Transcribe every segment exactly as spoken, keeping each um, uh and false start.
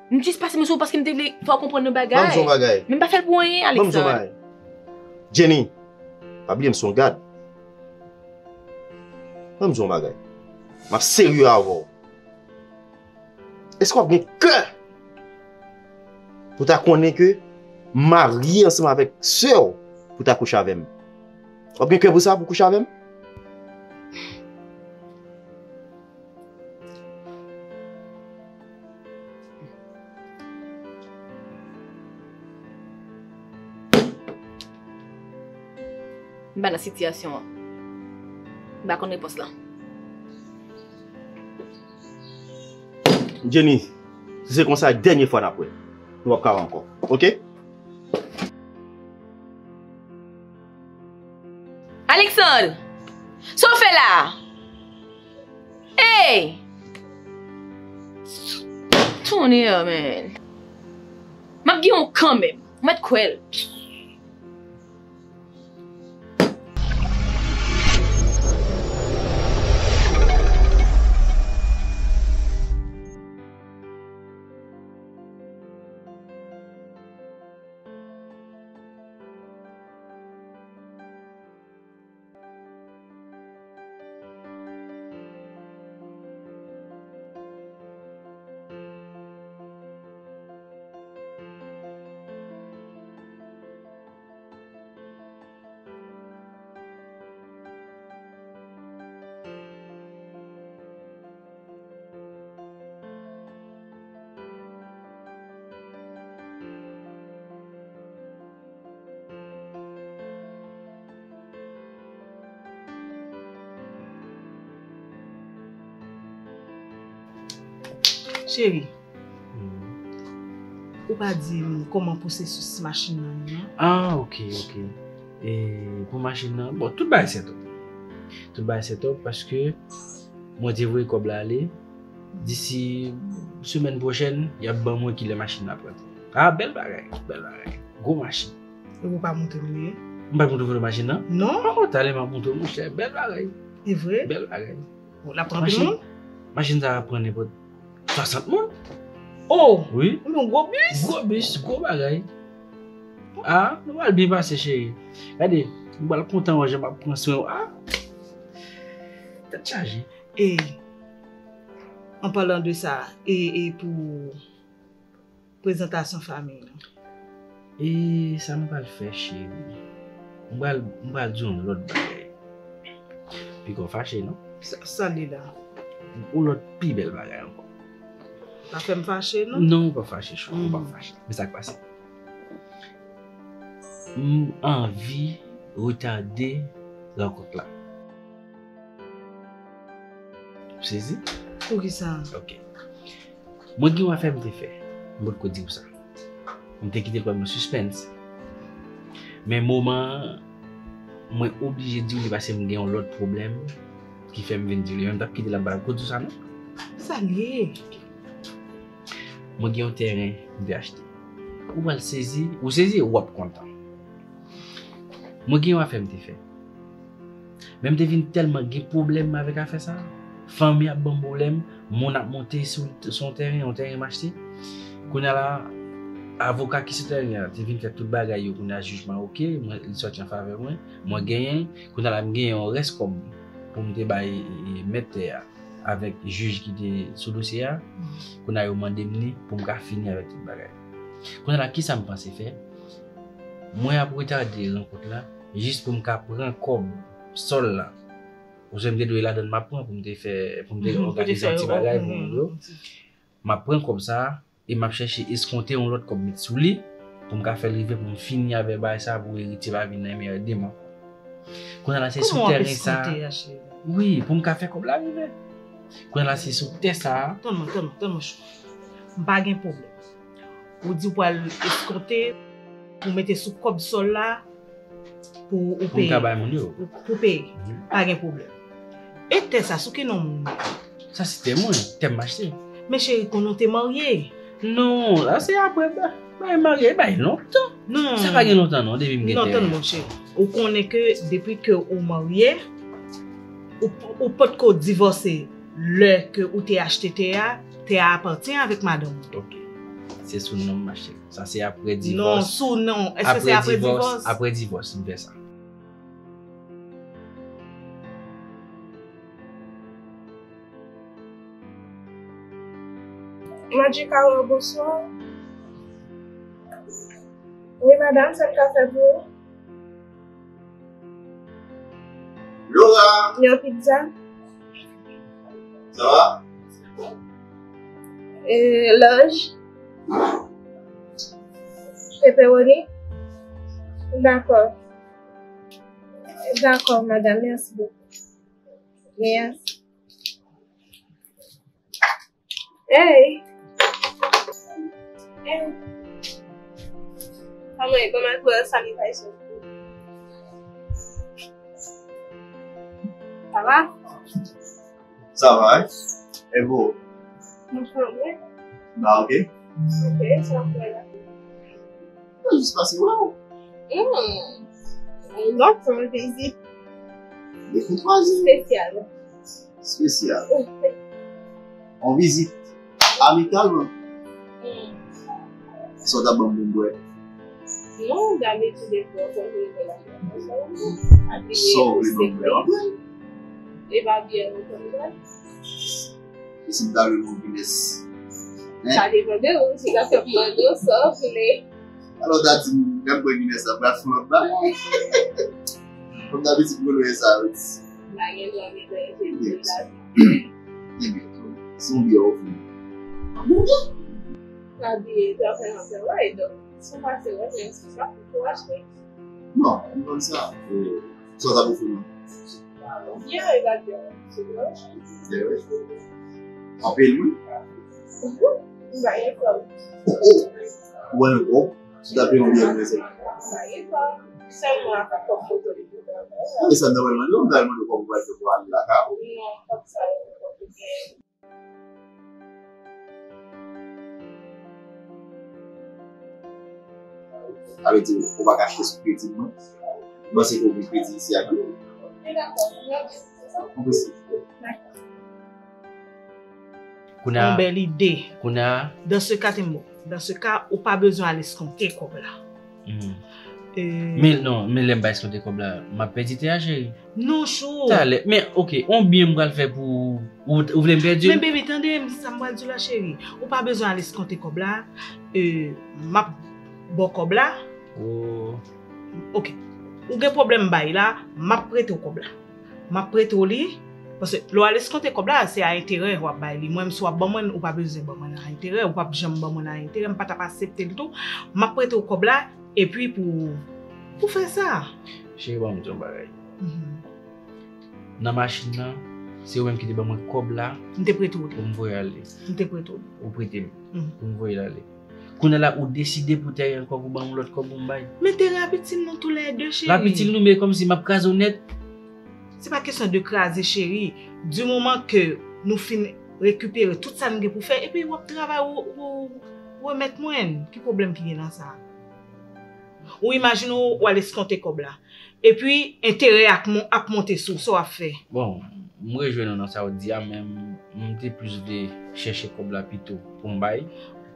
M jis pase men sou ou paske m te vle fè w konprann yon bagay. Ban m di w yon bagay. Men m pa fè l pou anyen, Alexandre. Ban m di w yon bagay. Jenny, pa bliye m se yon gad. Ban m di w yon bagay. M ap serye avè w. Èske w ap gen kè pou ta konnen ke m marye ansanm avèk sè w pou ta kouche avè m? W ap gen kè pou sa, pou kouche avè m? M pa nan sitiyasyon an. M pa konn repons lan. Jenny, si se konsa, dènye fwa n ap wè. Nou p ap ka wè ankò. Oke? Alexandre! Sa w fè la a? Hey! Tonnè, man. M ap gen w kanmenm. Ou mèt kwè l. Cheri, ou pa di m kòman pwosesis machin nan ye non. Ah, ok, ok. E pou machin nan, bon, tout bagay set up. Tout bagay set up paske mwen te voye kòb la ale. Disi semèn pwochèn, y ap ban mwen kilè machin nan pral. Ah, bèl bagay, bèl bagay. Gwo machin. E ou pa montre m li? M pa montre foto machin nan? Non. Oh, talè m ap montre w, monchè. Bèl bagay. E vre? Bèl bagay. Bon, l ap pran anpil moun? Machin sa ap pran nenpòt swasant moun. Oh! Wi. Ou yon gwo bis? Gwo bis, gwo bagay. Ah, nou pral byen pase, cheri. Gade, m pral kontan wè jan m ap pran swen w. Ah! Tèt chaje. E, an palan de sa, e, e pou prezantasyon fanmi nou? E sa m pral fè, cheri? M pral, m pral di yon lòt bagay. Piko fache, non? Sa, sa li la? Yon lòt pi bèl bagay ankò. Pa fè m fache, non? Non, ou p ap fache, chou. Ou p ap fache. Men sa k pase? M anvi retade rankont la. Ou sezi? Poukisa? Ok. Mwen gen yon afè m te fè. M potko di w sa. M te kite l kòm yon sispens. Men moman an, mwen oblije di w li paske m gen yon lòt pwoblèm ki fè m vin di w li. Men m t ap kite l, m pa t ap ko di w sa non. Sa l ye? Mwen gen yon tèren m te achte. Ou pral sezi, ou sezi, w ap kontan. Mwen gen yon afè m te fè. Men m te vin tèlman gen pwoblèm avèk afè sa a. Fanmi ap ban m pwoblèm, moun ap monte sou, sou yon tèren, yon tèren m achte. Kounye a la, avoka ki sou tèren an te vin fè tout bagay yo, kounye a jij mwen oke, mwen, li sòti an favè mwen, mwen genyen l. Kounye a la, m genyen yon rès kòb pou m te bay, e, e, mèt tè a avèk jij ki te sou dosye a. Kounye a yo mande m li pou m ka fini avèk tout bagay. Kounye a la, kisa m panse fè? Mwen ap retade rankont la jis pou m ka pran kòb sòl la. Ou se m te dwe ladann m ap pran pou m te fè, pou m te òganize yon ti bagay pou moun yo. M ap pran kòb sa a e m ap chèche eskonte yon lòt kòb met sou li pou m ka fè l rive pou m fini avè bagay sa a pou eritye pa vin nan men de m ankò. Kounye a la se sou tèren sa a. Wi, pou m ka fè kòb la rive. Kounye a la se sou tè sa a. Tann mwen, tann mwen, tann mwen chou. M pa gen pwoblèm. Ou di w pral eskonte pou mete sou kòb sòl la pou ou peye. Pou m ka bay moun yo. Pou, pou peye. Pa gen pwoblèm. E tè sa, sou ki non moun li? Sa se tè mwen, tè m achte. Men cheri, konnen w te marye. Non, la se apre ba, bay marye, bay lontan. Non. Sa pa gen lontan non, depi m gen tè. Non, tann mwen cheri. Ou konnen ke depi ke ou marye, ou, ou potko divòse lè ke ou te achte tè a, tè a apatyen avèk madanm ou. Ok. Se sou non m m achte l. Sa se apre divòs. Non, sou non. Èske se apre divòs? Apre divòs, m fè sa. Madjika, bonswa. Wi, madanm, sa m ka fè pou ou? Laura! Yon pizza. Sa va? E, large. Pepperoni. Dakò. Dakò, madanm, mèsi bokou. Mèsi. Hey! Hey! Anmwey, ban m al pran sanitizer. Sa va? Sa va, wi. E vou? Mwen fè byen. Ba, ok. Ok, sa w fè la? Mwen jis pase wè w. Hmm. Yon lòt fè yon vizit. Depi twa jou. Espesyal. Espesyal. Yon vizit amikal, non? Hmm. Sa w t ap ban m pou m bwè? Non, dabitid e pou w kontre de la. Sa w vle ban m bwè, w ap bwè. E pa byè nou konn bwè. E si m ta vle yon Guinness? Sa depann de ou, si w ap mande w sa w vle. Alò, w ta di m, lè m bwè Guinness la, m pral fè yon lòt bagay. Kòm dabitid, mwen wè sa, wi. M pa gen dwa mete efe de la. Ebyen, se yon byè w ofri m. Bon byè. Pa bliye, travay an travay, donk, si w pase wè, men se sa pou w achte. Non, m konn sa. E, sa w t ap ofri m lan? Byen, e pa byen. Se byen. Byen, wi. Anpil, wi. M pa gen kòb. Oh, oh. Ou wè, oh. Si w t ap peye yon byè pou mwen, se. M pa gen kòb. Sèlman ak kòb foto li pou travay. E sa, nòmalman, yo, m ta mande w kòb ou pral fè pou ale lakay ou. Non, kòb sa yo, kòb li gen. Sa vle di, ou pa ka achte sou kredi mwen? Mwen se pou ouvri kredi isi a tou. Li dakò. Mwen prese. Kounye a, Yon bèl ide. Kounye a, Dans ce cas, te bon. Dans ce cas, ou pa bezwen al eskonte kòb la. hmm. Euh, Men non, men lè m pa eskonte kòb la, m ap pèdi tè a, cheri. Non, chou. Talè. Men, ok, yon byen m pral fè pou ou, ou vle m pèdi l? Men baby, tande m, sa m pral di w la, cheri. Ou pa bezwen al eskonte kòb la. Euh, m ap ba w kòb la. Oh. Ok. Ou gen pwoblèm bay la, m ap prete w kòb la. M ap prete w li. Paske lè w al eskonte kòb la, se a enterè w ap bay li. Mwen menm, si w ap ban mwen, ou pa bezwen ban mwen nan enterè, ou p ap janm ban mwen nan enterè, m pa t ap aksepte l tou. M ap prete w kòb la, epi pou, pou fè sa. Cheri, ban m di yon bagay. Mhm. Nan machin nan, se ou menm ki te ban mwen kòb la M te prete w li. Pou m voye ale. M te prete w li. Ou prete m. Mhm. Pou m voye l ale. Kounye a la, ou deside pou teren ankò pou ban m lòt kòb pou m bay. Men teren ap itil nou toulède, cheri. L ap itil nou, men kòmsi m ap kraze w nèt. Se pa kesyon de kraze, cheri. Di moman ke nou fin rekipere tout sa n gen pou fè, epi w ap travay ou, ou, ou remèt mwen. Ki pwoblèm ki gen nan sa? Ou imajine w, w al eskonte kòb la. Epi, enterè ap mon- ap monte sou sa w ap fè. Bon, m rejwenn ou nan sa w di a, men m, m te plis vle chèche kòb la pito pou m bay.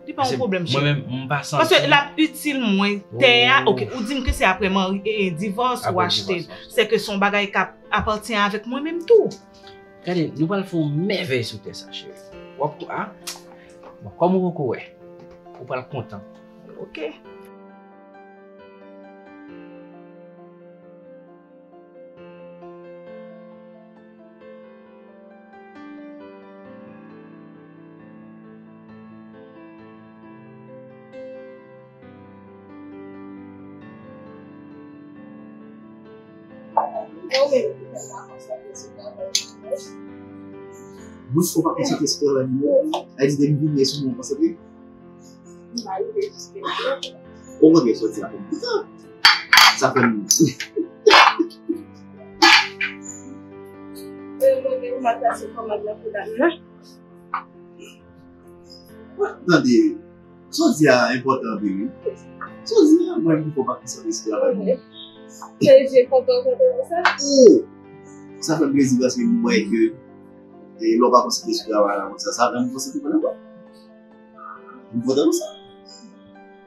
Li pa yon pwoblèm, Mwen cheri. menm, m pa santi. Paske l ap itil mwen, tè a, Oh. ok, ou di m ke se apre mari, e, e, divòs ou Apre achte l. divòs, Se ke se yon bagay k ap apatyen avèk mwen menm tou. Gade, nou pral fè yon mèvèy sou tè sa, cheri. W ap, a? Bon, kòm ou poko wè, ou pral kontan. Ok. Mwen, ou pa konsantre sou travay mwen. Ay di, depi m vini, e sou mwen konsantre. Ou konn gen soti a konn kontan. Sa fè m. Tande, sa w di a enpòtan anpil, wi. Sa w di a, mwen menm ki fò pa konsantre sou travay mwen. Se je kontan kontan konsa. Oh! Sa fè m plezi paske m wè ke, e, lè w pa konsantre sou travay la konsa, sa fè m konsantre pandan m. M kontan konsa.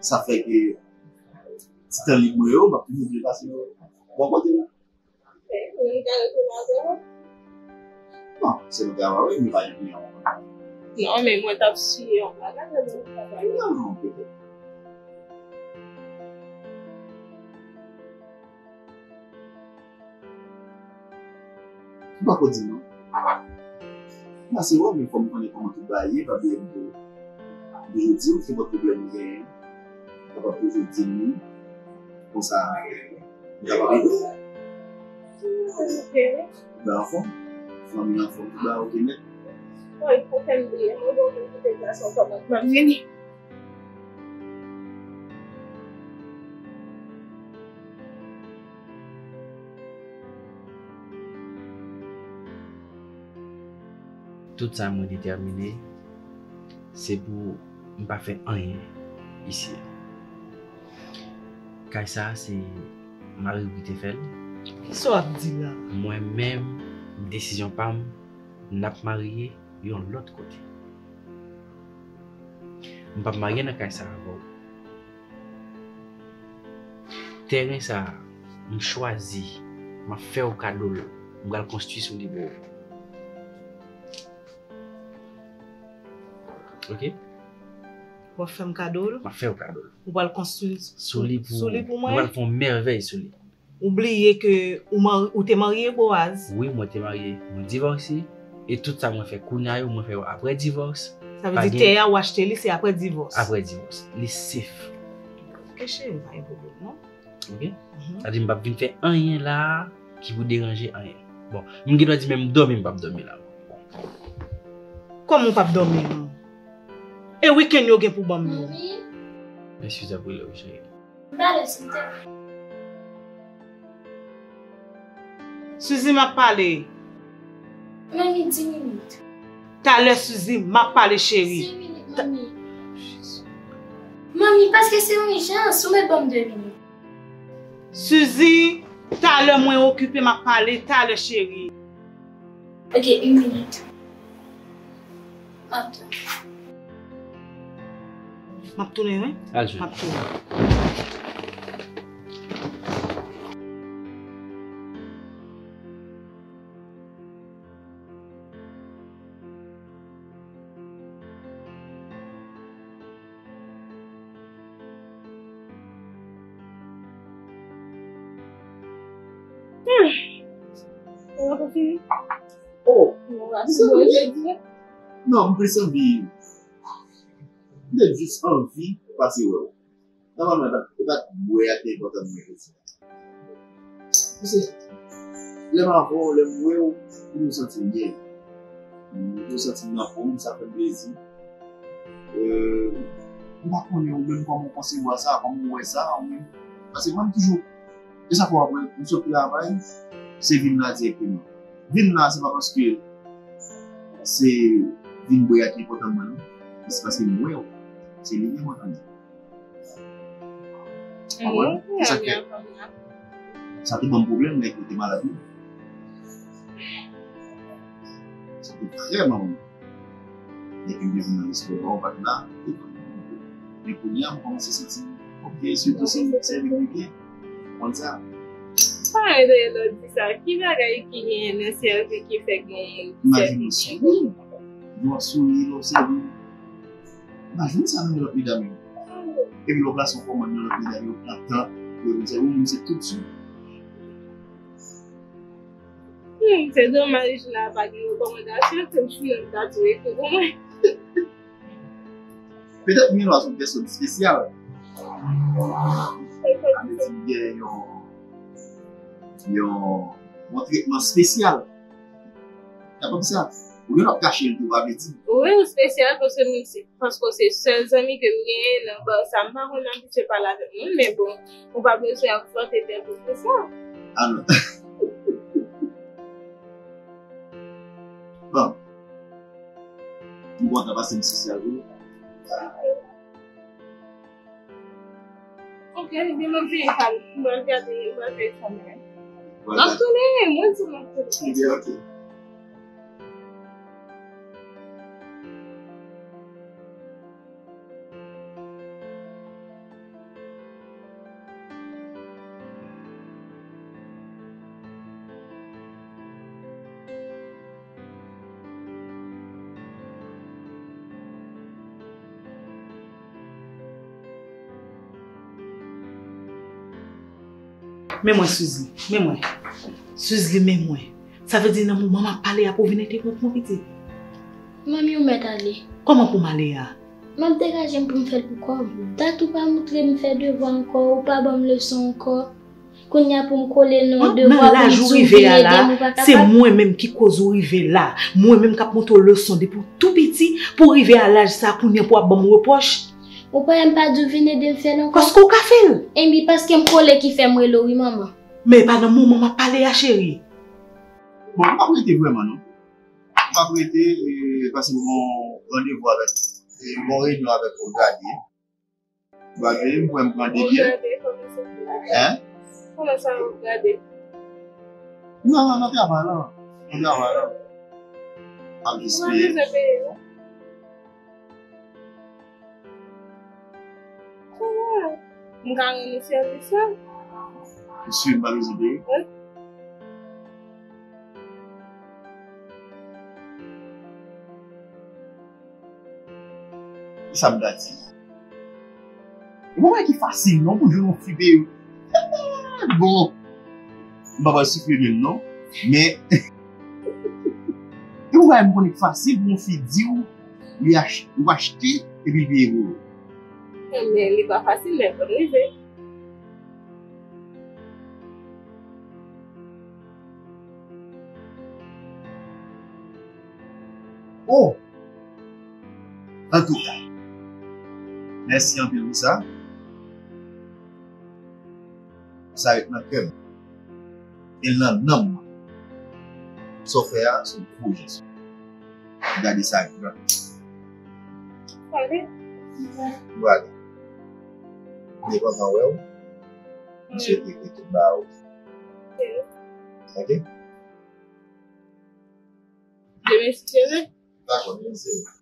Sa fè ke ti tan lib mwen yo, m ap toujou vle pase yo bò kote la. Mwen ka rete la avè w? Non, se nou travay, wi, nou pa gen kliyan. Non, men mwen t ap siye yon bagay, lè mwen travay. Non, non, petèt. M pa ko di non. M pase wè w, men fò m konnen kòman tout bagay ye, pa bliye m tou. M toujou di w, se pòt pwoblèm m genyen. Ou kapab toujou di m li. Konsa, m kapab ede w. Ok. Ou anfòm? Fanmi anfòm, tout bagay ok nèt? Wi, ok, m bliye. Mwen bon, mwen kite gason kòman m ap vini. Tout sa mwen detèmine, se pou m pa fè anyen isi a. Kay sa a, se mari w ki te fè l. Kisa w ap di la? Mwen menm, desizyon pa m, n ap marye yon lòt kote. M p ap marye nan kay sa a avè w. Tèren sa a, m chwazi, m ap fè w kado l. M pral konstwi sou li pou ou. Ok? W ap fè m kado l? M ap fè w kado l. Ou pral konstwi sou li pou, sou li pou mwen? Mwen pral fè yon mèvèy sou li. Ou bliye ke ou, mar, ou te marye Boaz? Wi, mwen te marye. Mwen divòse. E tout sa mwen fè kounye a yo, mwen fè yo apre divòs. Sa vle di tè a ou achte li, se apre divòs? Apre divòs. Li safe. Ok, cheri, pa gen pwoblèm, non. Ok? Mhm. Sa di m p ap vin fè anyen la a ki pou deranje anyen. Bon, m gen dwa di menm dòmi m p ap dòmi la. Kòman w p ap dòmi, non? E wikenn yo gen pou ban m yo? Eskize pou lè w, cheri. M pale, silvouplè. Suzy, m ap pale. Manmi, di minit. Talè, Suzy, m ap pale, cheri. Senk minit, manmi. Manmi, paske se yon ijans, ou mèt ban m de minit. Suzy, talè mwen okipe, m ap pale, talè, cheri. Ok, yon minit. M ap tounen. M ap tounen, wi. Al jwe. M ap tounen. Hmm. Ou pa fini? Oh, non, m plis anvi, m te jis anvi pase wè w. Nòmalman, e pa t, e pa t bwè a ki te enpòtan pou mwen jodi a. Paske lè m avè w, lè m wè w, m toujou santi m byen. M toujou santi m nan fòm, sa fè m plezi. Euh, m pa konnen ou menm kòman w konsevwa sa, kòman w wè sa, ou menm. Paske mwen, m toujou, e sa fè w ap wè, m sot travay, se vin la dirèkteman. Vin la, se pa paske se vin bwè a ki enpòtan pou mwen, non. Se paske m wè w. Se li ki enpòtan. Konprann? Se sa k fè. Sa te ban m pwoblèm lè m te malad, wi. Sa te vrèman ban m. Lè ke m te vin nan restoran, ou pa t la. Men kounye a, m kòmanse santi m ok, sitou si m sèvi m byen. Konn sa. Sa enterese lè w di sa. Ki bagay ki genyen nan sèvi ki fè gen... Imajine w souri. Lè w ap souri, lè w sèvi. Imajine sa nan men lòt medam yo. Epi lè w plase yon kòmann nan lòt medam yo, pran tan pou yo vin sèvi w, menm se tout sou. Hmm, se domaj la pa gen rekòmandasyon, se m chouye m ta tou ekri pou mwen. Petèt ou gen dwa se yon pèsòn espesyal. Sa vle di m gen yon, yon, yon tretman espesyal. Kapab sa. Ou gen dwa kache l tou, pa vle di. Wi, ou espesyal paske m se, paske w se sèl zanmi ke m genyen nan bar sa. M pa konn abitye pale avèk moun, men bon, ou pa bezwen ap vante tèt ou pou sa. Ah non. Bon. M kontan paske m sosyal wi. Ok, ebyen m ap veye pale. M pral gade, m pral veye sa mwen. M ap tounen, mwen di m ap tounen. Ebyen, ok. Men mwen, Sizli, men mwen. Sizli, men mwen. Sa vle di nan moman m ap pale a pou w vin entèwonp mwen, pitit? Manmi, ou mèt ale. Kòman pou m ale a? M ap degaje m pou m fè l pou kò m. Dat ou pa moutre m fè devwa ankò, ou pa ban m leson ankò. Kounye a pou m kole nan devwa pou m di w vin ede m, ou pa kapab. Nan laj ou rive a la, se mwen menm ki koz ou rive la. Mwen menm k ap montre w leson depi w tou piti pou w rive a laj sa a, kounye a pou w ap ban m repwòch. Ou pa wè m pa di w vin ede m fè l ankò? Paske w ka fè l. Enben, paske m kole ki fè m rele w wi, manman. Men e pa nan moman m ap pale a, cheri. Bon, m p ap rete vrèman, non. M p ap rete, e, paske m gon randevou avèk, e, m gon reyinyon avèk Ogade. Ogade, m kwè m pran de byen. Ogade, kòman sa? Hein? Kòman sa, Ogade? Non, non, nan travay lan. Nan travay lan. M ap jis peye. Mwen bezwen peye, wi. Kòman? M ka rann ou sèvis la? Mesye, m pa bezwen peye. Wi. Sa m ta di. E bon bagay ki fasil non pou jwenn yon fi peye. Bon, m pa pral soufri de l non, men e bon bagay m konnen ki fasil pou yon fi di w li ach-, ou achte epi l peye pou ou. Men li pa fasil, men konn rive. Oh! Antouka, mèsi anpil pou sa. Sa ret nan kè m. E l nan nanm mwen. Sa w fè a, se yon gwo jès. Gade sa gran. Pale. Pale. M te kontan wè w. M swete ke tout bagay oke. Oke? Demen si Dye vle. Dakò, demen si Dye vle.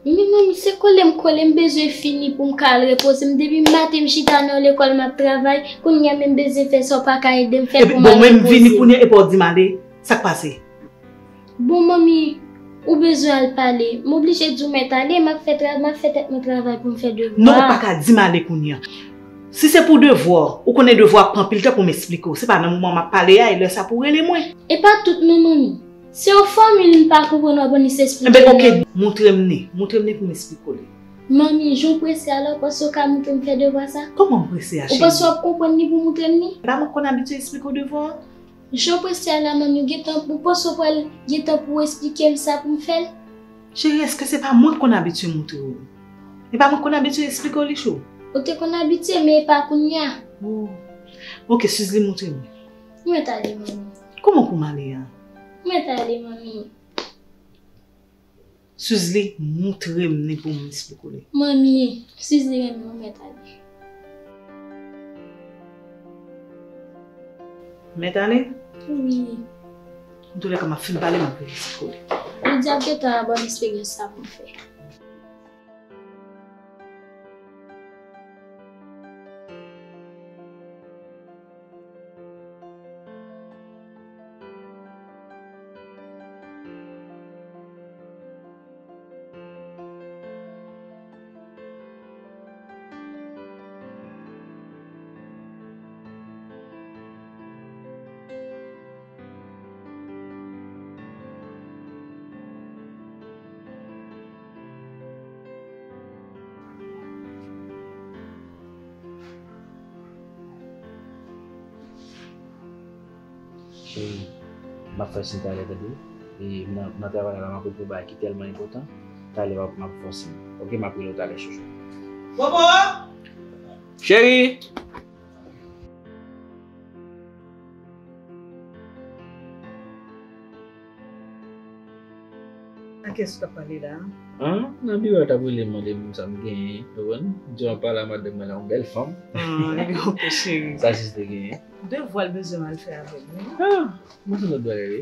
Men manmi, se kole m kole, m bezwen fini pou m ka al repoze m. Depi maten m chita nan lekòl, m ap travay, kounye a menm bezwen fè sa, w pa ka ede m fè l pou m al repoze m. Epi, bon, men m vini kounye a, epi w di m ale. Sa k pase? Bon, manmi, ou bezwen al pale. M oblije di w mèt ale, m ap fè tra-, m ap fè tèt mwen travay pou m fè devwa. Non, ou pa ka di m ale kounye a. Si se pou devwa, ou konnen devwa ap pran anpil tan pou m esplike w. Se pa nan moman m ap pale a, e lè sa pou w rele mwen. E pa tout non, manmi. Se yon fòmil m pa konprann w ap annik esplike m. Enben, oke, moutre m li. Moutre m li pou m esplike w li. Manmi, jan w prese a la, w panse w ka moutre m fè devwa sa? Kòman m prese a, cheri? Ou panse w ap konprann li pou w moutre m li? E pa mwen k konn abitye esplike w devwa a? Jan w prese a la, manmi, w gentan, ou panse w pral gentan pou w esplike m sa pou m fè l? Cheri, èske se pa mwen k konn abitye moutre w li? E pa mwen k konn abitye esplike w li, chou? Ou te konn abitye, men e pa kounye a. Oh. Oke, Sizli, moutre m li. Mwen t ale, manmi. Kòman pou m ale a? Mwen t ale, manmi. Sizli, moutre m li pou m esplike w li. Manmi, Sizli renmen w, mèt ale. Mèt ale? Wi. Antoulèka, m ap fin pale, m ap vin esplike w li. Jodi a gentan ban m esperyans sa pou m fè. Cheri, m ap fè siy talè, tande? E m nan, nan travay la, m ap rete yon bagay ki tèlman enpòtan. Talè m ap, m ap fè w siy. Oke, m ap rele w talè, chouchou. Bobo! Cheri! Kiyès ou t ap pale la? An, nan biwo a t ap rele m mande m sa m genyen, ou konprann? Di w ap pale a madanm mwen la, yon bèl fanm. Ah, ok, cheri. Sa jis te genyen. Devwa l bezwen m al fè avè l, wi. Ah, mwen se lòt bagay, wi.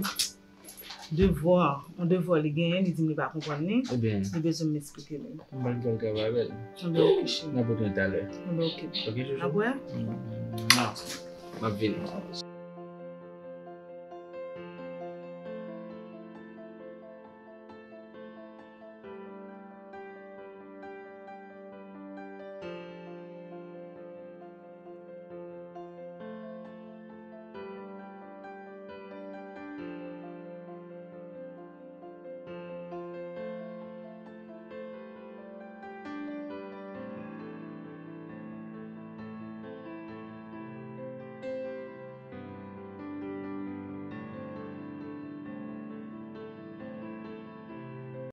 Devwa, yon devwa li genyen, li di m li pa konprann li. Ebyen, Li bezwen m eksplike li. m pa t konn travay avè l. Ebyen, ok, cheri. N ap retounen talè. Ebyen, ok. Ok, chouchou? Apre? M ap vini.